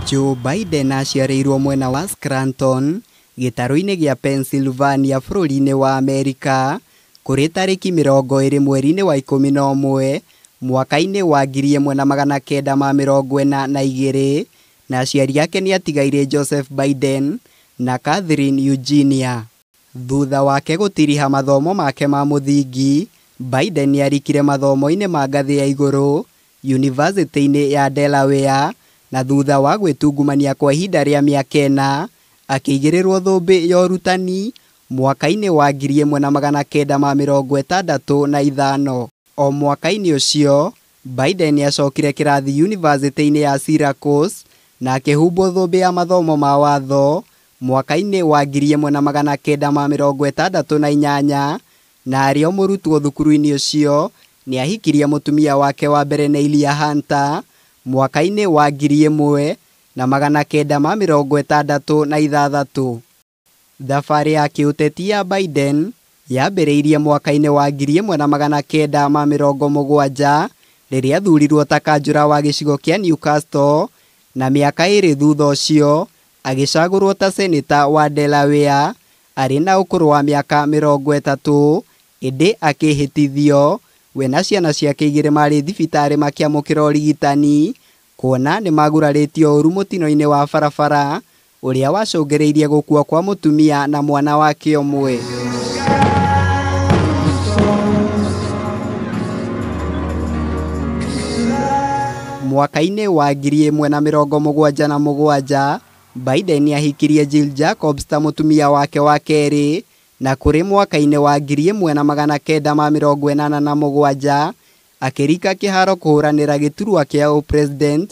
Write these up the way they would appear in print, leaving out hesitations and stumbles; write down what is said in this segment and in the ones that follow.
Joe Biden aciarĩirwo mwena wa Scranton, gĩtarũ-inĩ gĩa Pennsylvania bũrũri-inĩ wa Amerika, kũrĩ tarĩki 20 mweri-inĩ wa 11 mwaka-inĩ wa 1942 na aciari ake nĩ atigairĩ Joseph Biden na Catherine Eugenia. Thutha wake gũtiriha mathomo make ma mũthingi, Biden nĩarikire mathomo-inĩ ma ngathĩ ya igũrũ yunivasĩtĩ-inĩ ya Delaware na thutha wa gwĩtungumania kwa ihinda rĩa mĩaka 4 akĩigĩrĩrwo thũmbĩ ya ũrutani mwaka-inĩ wa 1965. O mwaka-inĩ ũcio, Biden nĩacokire kĩrathi yunivasĩtĩ-inĩ ya Syracuse na akĩhumbwo thũmbĩ ya mathomo ma watho mwaka-inĩ wa 1968 na arĩ o mũrutwo thukuru-inĩ ũcio nĩahikirie mũtumia wake wa mbere Nelia Hunter mwaka-inĩ wa 1966. Thabarĩ ya kĩũteti ya Biden yambĩrĩirie mwaka-inĩ wa 1970 rĩrĩa athurirwo ta kanjũra wa gĩcigo kĩa Newcastle na mĩaka 2 thutha ũcio agĩcagũrwo ta seneta wa Delaware arĩ na ũkũrũ wa mĩaka 30 ĩndĩ akĩhĩtithio we na ciana ciake 2 marĩ thibitarĩ makĩamũkĩra ũrigitani kuona nĩmagurarĩtio ũru mũtino-inĩ wa barabara ũrĩa wacũngĩrĩirie gũkua kwa mũtumia na mwana wake ũmwe. Mwaka-inĩ wa 1977 Biden nĩahikirie Jill Jacobs ta mũtumia wake wa kerĩ na kũrĩ mwaka-inĩ wa 1987 akĩrika kĩharo kũhũranĩra gĩturwa kĩa ũpresident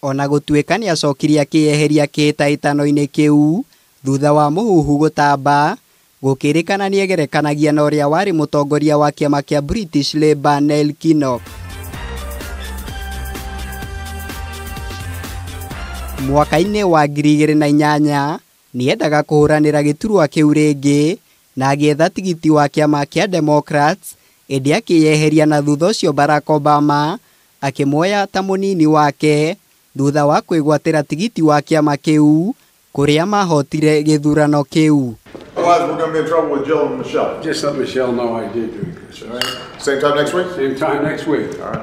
ona gũtuĩka nĩacokirie akĩyeheria kĩhĩtahĩtano-inĩ kĩu thutha wa mũhuhu gũtamba gũkĩrĩkana nĩegerekanagia na ũrĩa warĩ mũtongoria wa kĩama kĩa British Labour Neil Kinnock. Mwaka-inĩ wa 2008 nĩendaga kũhũranĩra gĩturwa kĩu rĩngĩ na agĩetha tigiti wa kĩama kĩa Democrats ĩndĩ akĩyeheria na thutha ũcio Barack Obama akĩmuoya ta mũnini wake thutha wa kwĩgwatĩra tigiti wa kĩama kĩu kũrĩa mahotire gĩthurano kĩu. Otherwise, we're going to be in trouble with Jill and Michelle. Just let Michelle know I did do it, Chris, all right? Same time next week? Same time next week. All right.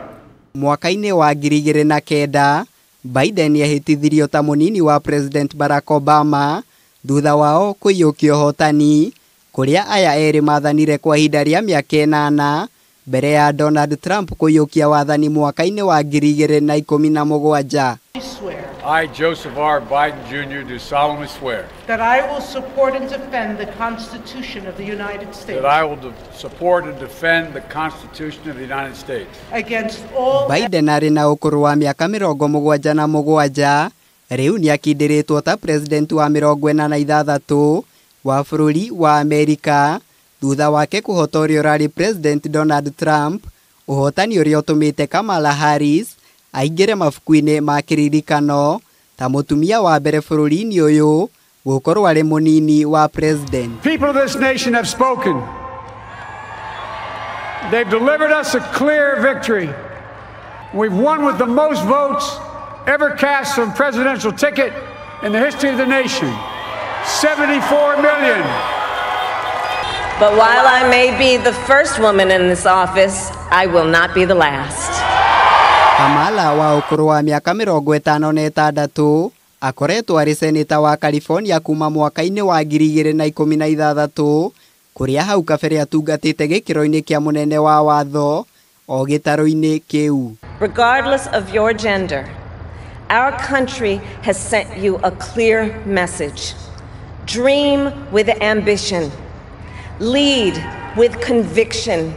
Mwaka-inĩ wa 2009 Biden nĩahĩtithirio ta mũnini wa President Barack Obama thutha wao kũiyũkia ũhotani kũrĩa aya erĩ mathanire kwa ihinda rĩa mĩaka 8 mbere ya Donald Trump kũiyũkia wathani mwaka-inĩ wa 2017. I, Joseph R. Biden Jr., do solemnly swear that I will support and defend the Constitution of the United States. That I will support and defend the Constitution of the United States. Against all. Biden arĩ na ũkũrũ wa mĩaka 77 rĩu nĩakindĩrĩtwo ta president wa 46 wa bũrũri wa Amerika thutha wake kũhota ũrĩa ũrarĩ President Donald Trump, ũhotani ũrĩa ũtũmĩte Kamala Harris aingĩre mabuku-inĩ ma kĩririkano ta mũtumia wa mbere bũrũri-inĩ ũyũ gũkorwo arĩ mũnini wa president. People of this nation have spoken. They've delivered us a clear victory. We've won with the most votes ever cast on a presidential ticket in the history of the nation. 74 million. But while I may be the first woman in this office, I will not be the last. Kamala wa ũkũrũ wa mĩaka 56 akoretwo arĩ seneta wa California kuma mwaka-inĩ wa 2016 kũrĩa hau kabere atungatĩte gĩkĩro-inĩ kĩa mũnene wa watho o gĩtarũ-inĩ kĩu. Regardless of your gender, our country has sent you a clear message. Dream with ambition. Lead with conviction.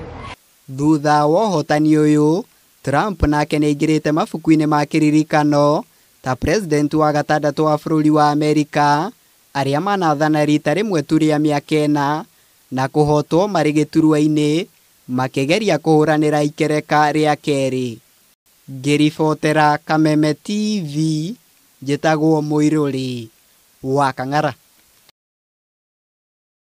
Thutha wa ũhotani ũyũ, Trump nake nĩaingĩrĩte mabuku-inĩ ma kĩririkano ta president wa gatandatũ wa bũrũri wa Amerika arĩa manathana rita rĩmwe tu rĩa mĩaka 4 na kũhotwo marĩ gĩturwa-inĩ makĩgeria kũhũranĩra ikereka rĩa kerĩ. Ngĩribotera Kameme TV, njĩtagwo Mũirũrĩ wa Kang'ara.